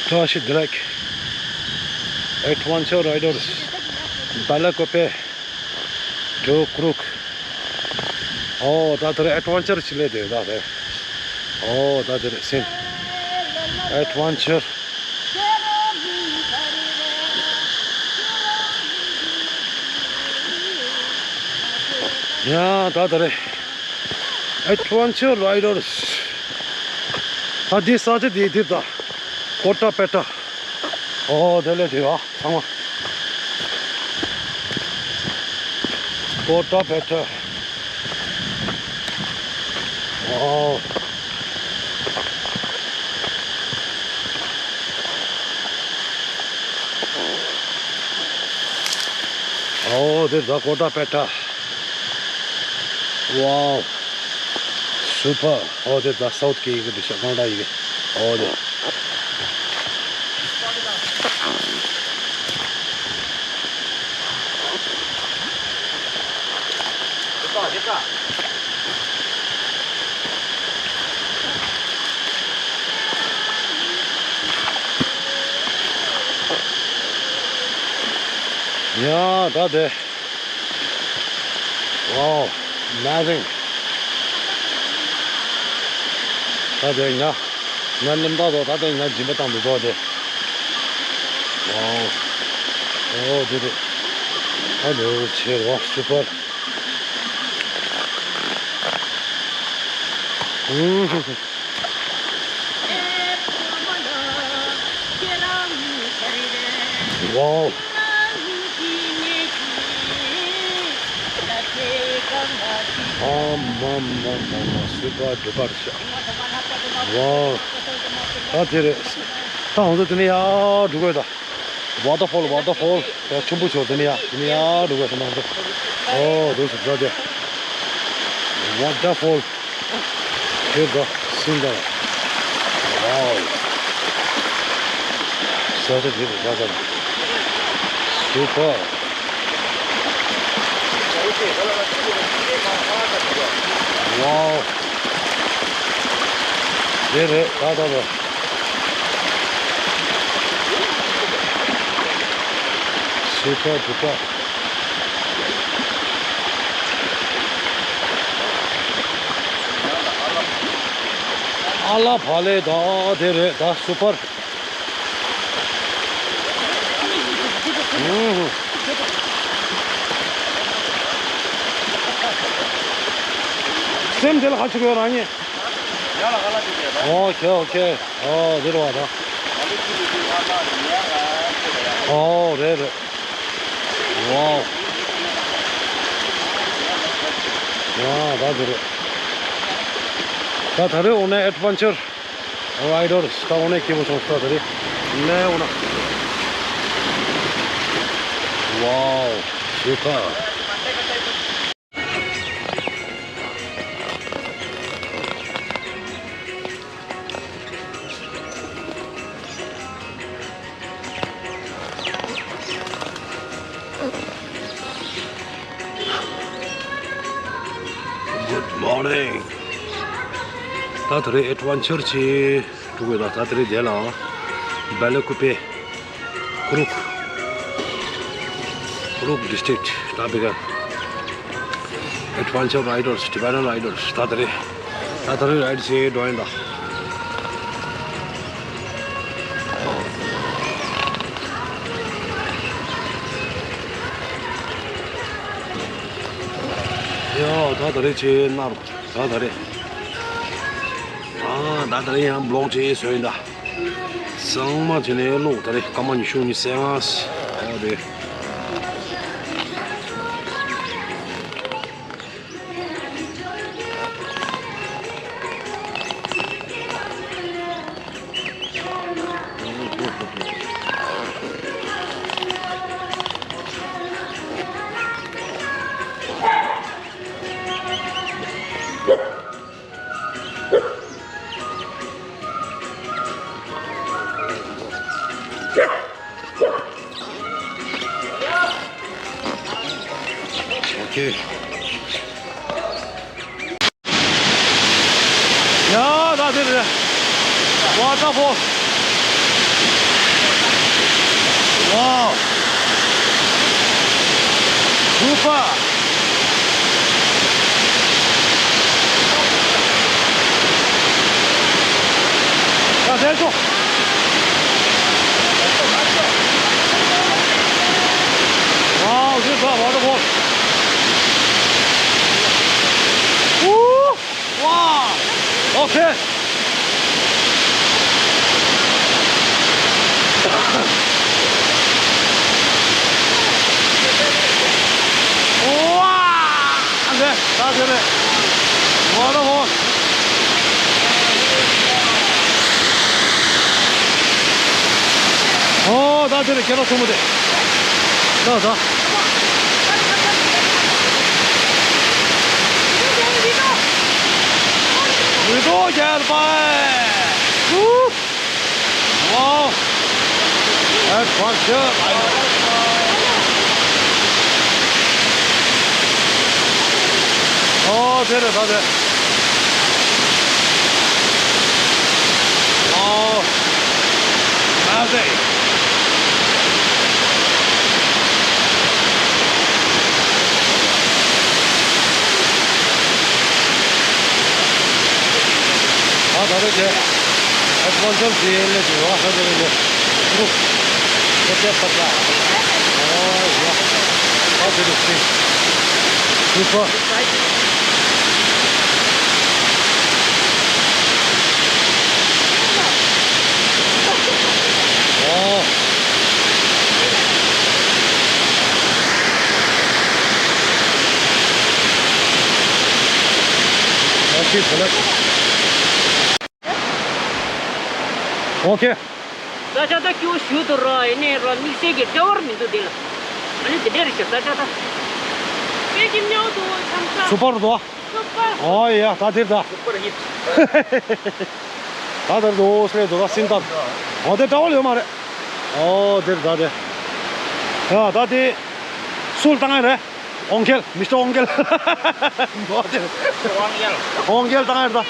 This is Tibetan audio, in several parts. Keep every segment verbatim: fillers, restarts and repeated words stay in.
Tashi Dilek, Adventure Riders, Balakope, Dukruk. ཨོ་ད་དེར་ཨེ་ཌི་ཝེན་ཅར་ཅིག་ལས་དེ་ད་རེད། ཨོ་ད་དེར་སེམས་ཨེ་ཌི་ཝེན་ཅར། ཡ་ད་དེར་ཨེ་ཌི་ཝེན་ཅར་རའི་ཌར། ད་འདི་ས་ཆ་འདི་འདིར་ད་ཀོ་ཊ་པེ་ཊ། ཨོ་དེ་ལས་དེ་ར། ཚང་མ། ཀོ་ཊ་པེ་ཊ། ཝའོ། ཨོ་དེ་ད་ཀོ་ཊ་པེ་ཊ། ཝའོ། སུ་པར། ཨོ་དེ་ད་སའུཐ་ཀེ་ཡི་གེ་འདི་ཤ་གང་ད་ཡི་གེ། ཨོ་དེ། ཡ་ད་དེ། Wow, amazing. ད་དེ་ཉ། ཉ་ནིམ་ད་དོ་ད་དེ་ཉ་སྦྱིན་པ་བཏང་འདུག་དོ་དེ། Wow. ཨོ་དེ་དེ། ཨ་ལོ་ཆེ་རོ་སུ་པར། ཨུམ། Wow. ཨ་མ་མ་མ་མ། སུ་པར་ཌུ་པར་ཤ། Wow. ད་དེ་རེད། ད་ང་ཚོ་དེ་ནས་ཡར་འགྲོ་དགོས་ད། ཝ་ཊར་ཕོལ། ཝ་ཊར་ཕོལ་ཡ་ཆེན་པོ་ཆོག་དེ་ནས་ཡར། དེ་ནས་ཡར་འགྲོ་དགོས་ད་ང་ཚོ། ཨོ་དེ་སུ་ད་དེ། ཝ་ཊར་ཕོལ། དེ་ད་སིན་ད། Wow. ས་ཆ་དེ་རེད་ད་ད། སུ་པར། Wow. དེ་རེད་ད་ད་ད། སུ་པར་ཌུ་པར། ཨ་ལ་བ་ལེ་ད། དེ་རེད་ད་སུ་པར། ཨུམ། སེམས་དེ་ལ་ཁ་ཆུ་གོས་རང་ཉིད། ཨོ་ཁེ་ཨོ་ཁེ། ཨོ་དེ་རུ་བ་ད། ཨོ་རེད་རེད། ཝའོ། ཡ་ད་དེ་རེད། ད་ད་རེས་འོ་ན་ཨེ་ཌི་ཝེན་ཅར་རའི་ཌར་ད་འོ་ན་སྐྱིད་པོ་བྱུང་སོང་ད་དེ་རེད། ལས་འོ་ན། ཝའོ། སུ་པར། Good morning. ད་དེ་རིང་ཨེ་ཌི་ཝེན་ཅར་ཅིག་འགྲོ་གི་ཡོད་ད། ད་དེ་རིང་འདི་ལ་བེ་ལེ་ཀུ་པེ། ཀུ་རུག་ཀུ་རུག་ཌི་སི་ཊིག་ད་བི་ག་ཨེ་ཌི་ཝེན་ཅར་རའི་ཌར་སི། ཊི་བེ་ཊན་རའི་ཌར་སི། ད་དེ་རིང་ད་དེ་རིང་རའི་ཌི་བྱེད་འགྲོ་ཡིན་ད། ཡ་ད་དེ་རིང་ཅིག་ནར། ད་དེ་རིང་ཨ་ད་དེ་རིང་ཡང་བི་ལོག་ཅིག་བཟོས་ཡིན་ད། ཚང་མ་བྱས་ནས་ཀློག་ད་རེས་སྐར་མ་ཉི་ཤུ་ཉི་ཤུ་རྩ་ལྔ། ཨོ་རེད། ཨོ་ཁེ། ཡ་ད་དེ་རེད། ཝ་ཊར་ཕོལ། Wow. Super. 야, 내줘. Wow, super waterfall. Woo! Wow. Okay. Wow. Okay, that's it. Waterfall. Oh, that's it. Get off some of it. ད་ད། ཡོད་དོ་རྒྱལ་པ། ཝུ། Wow. That's for sure. ཨོ་དེ་རེད་ད་དེ། ཨོ། ད་དེ། ད་ད་དེ་དེ། ཨ་སྤོན་སར་དེ་ལས་དེ་བ་ཧ་དེ་ལས། ཨོ། དེ་དེ་ཕ་ཏྲ། ཨོ་ཡ། ད་དེ་རེད་དེ། སུ་པར། ཨོ། ཨོ་ཁེ་ཁོ་ལ། ཨོ་ཁེ། ས་ཆ་ད་སྐྱིད་པོ་ཞུ་དུ་ར་ཡིན་ནའི་ར་དམིགས་བསལ་གྱི་ལྟ་བར་མི་འདུག་དེ་ལ། ཨ་ནི་དེ་འདྲས་རེད་ཤག་ས་ཆ་ད། དཔེ་ཞིམ་ཉོ་འདུག་བསམ་ས། སུ་པར་འདུག་སུ་པར། ཨོ་ཡ་ད་དེར་ད། སུ་པར་ཧིཊ། ད་དེར་འདུག་སླེབས་འདུག་ད་སིན་ཏར། ཨོ་དེ་ཏྲ་ཝལ་ཡོད་མ་རེད། ཨོ་དེར་ད་དེ། ཡ་ད་དེ། སུལ་བཏང་ཡ་རེད། ཨོང་ཁེལ། མི་སི་ཊར་ཨོང་ཁེལ། ཨོང་ཁེལ། ཨོང་ཁེལ་བཏང་ཡ་རེད་ད།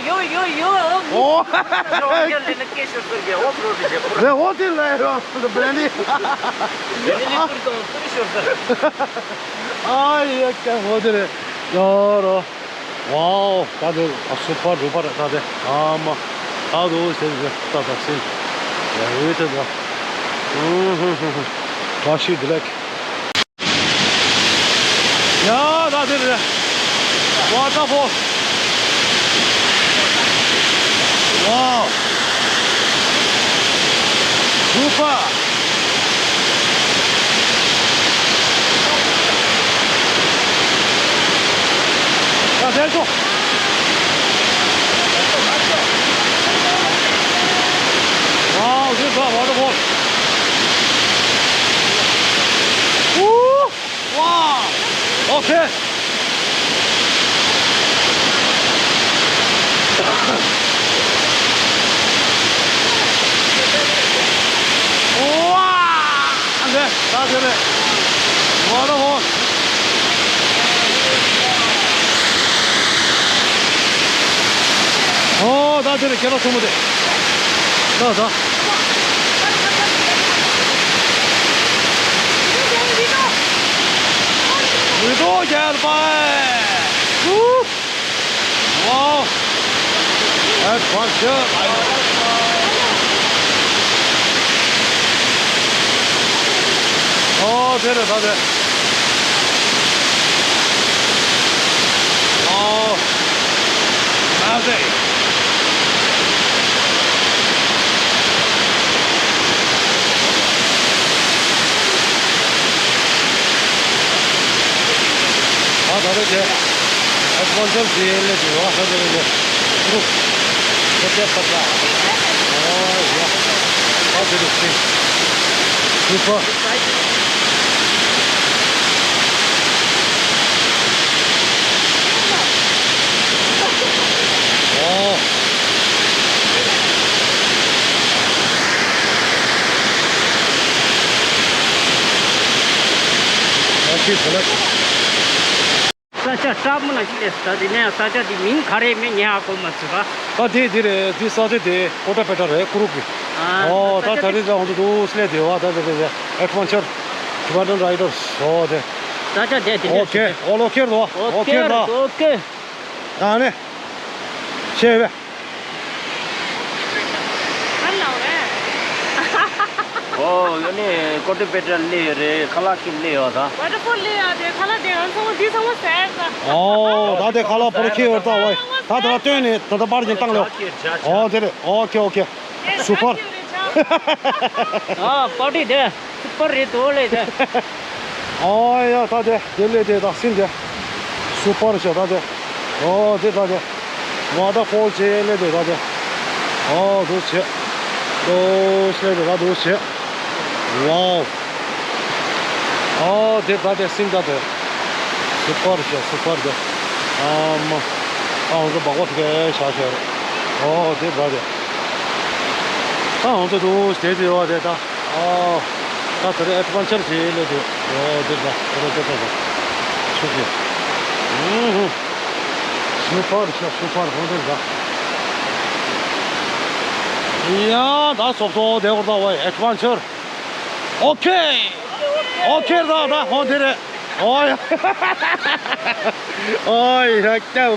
ཡོ་ཡོ་ཡོ། ཨོ། རེད་ཨོ་དེ་ལ་ཡ་རོ། ཨ་ཡ་ཀྱང་ཨོ་དེ་རེད། ཡ་རོ། ཝའོ། ད་དེ་ཨ་སུ་པར་ཌུ་པར་ད་དེ་ཨ་མ། ད་དུ་ཟེར་ཟེར་ད་ད་ཟེར། ཡ་ཡོད་དེ་ད། ཧུ་ཧུ་ཧུ་ཧུ། བཀྲ་ཤིས་བདེ་ལེགས། ཡ་ད་དེ་རེད། ཝ་ཊར་ཕོལ། ཝའོ། སུ་པར། ད་དེ་ཚོ། Wow, this is a waterfall. Woo! Wow. Okay. Wow. Okay, that's it. Waterfall. ཨོ་ད་དེ་ནས་ཁྱེད་རང་ཚོ་མོ་དེ། ད་ད། ཡོད་དོ་རྒྱལ་པ། ཧུ། Wow. That's for sure. ཨོ་དེ་རེད་ད་དེ། ཨོ། ཨ་ཙེ། ད་ད་རེད་དེ། ཨ་སྤོན་སར་དེ་ལས་དེ་བ་ཧ་དེ་ལས། ཨོ། དེ་དེ་ཕ་ཏྲ། ཨོ་ཡ། ད་དེ་རེད་དེ། སུ་པར། ཨོ། ཨོ་ཁེ་ཁོ་ལ། ས་ཆ་སྲབ་མོ་ལ་ཅིག་སླེབས་སོང་། ད་དེ་ནས་ས་ཆ་དེ་མིང་ག་རེ་མིན་ངས་ཧ་གོ་མ་སོང་ར། ད་དེ་དེ་རེད། དེ་ས་ཆ་དེ་ཀོ་ཏ་པེ་ཏ་རེད། ཀུ་རུག་གི། ཨ། ཨོ། ད་ད་ད་ས་ཆ་དེ་དེ་ད་ང་ཚོ་འདུག་སླེབས་དེ་བ། ད་ད་ད་ད་ཨེ་ཌི་ཝེན་ཅར་ཊི་བེ་ཊན་རའི་ཌར་སི། ཨོ་དེ། ས་ཆ་དེ་དེ་འདྲ་ཞིག་རེད། ཨོ་ཁེ། ཨོ་ལོ་ཁེར་དོ། ཨོ་ཁེར་དོ། ཨོ་ཁེར། ཨ་ནི། ཤེས་བས། ཧ་ལ་བས། ཨོ་ཡོ་ནི་ཀོ་ཏ་པེ་ཏ་སླེབས་ཡོད་རེད། ཁ་ལག་ཁྱེར་སླེབས་ཡོད་ད། ཝ་ཊར་ཕོལ་སླེབས་ཡོད་དེ། ཁ་ལག་དེ་ང་ཚོ་འདི་ཚང་མ་ཟས་ད། ཨོ་ད་དེ་ཁ་ལག་པོ་ར་ཁྱེར་ཡོད་ད། ཝའི་ད་ད་སྟོན་ནས་ད་ད་པར་གྱི་བཏང་ལེ། ཨོ་དེ་རེད། ཨོ་ཁེ་ཨོ་ཁེ། སུ་པར། ཨ་པར་ཊི་དེ་སུ་པར་རེད་དོ་ལེ་དེ། ཨོ་ཡ་ད་དེ་དེ་ལེ་དེ་ད་སིན་དེ། སུ་པར་ཤ་ད་དེ། ཨོ་དེ་ད་དེ། ཝ་ཊར་ཕོལ་ཆེ་ལེ་དེ་ད་དེ། ཨོ་འདུག་ཆེ། འདུག་ཆེ་དེ་ད་འདུག་ཆེ། ཝའོ། ཨོ་དེ་ད་དེ་སིན་ད་དེ། སུ་པར་ཤ་སུ་པར་དེ། ཨ་མ། ཨ་ང་ཚོ་སྦག་སྦག་ཐུག་གེ་ཤ་ཤ་རེད། ཨོ་དེ་ད་དེ། ཨ་ང་ཚོ་འདུག་དེ་དེ་བ་དེ་ད། ཨོ། ད་དེ་རེད། ཨེ་ཌི་ཝེན་ཅར་ཞིག་སླེབས་འདུག་ཨོ་དེ་ད་དེ་ད་དེ་ད་དེ། ཆུ་ཞིག་ཨུ་ཧུ། སུ་པར་ཤ་སུ་པར། ཧོ་དེ་ད། ཡ་ད་སོག་སོག་དེ་བར་ད་ཝའི་ཨེ་ཌི་ཝེན་ཅར། ཨོ་ཁེ། ཨོ་ཁེ་ད་ད་ཧོ་དེ་རེད། ཨོ་ཡ། ཨོ་ཡ་ཀྱ།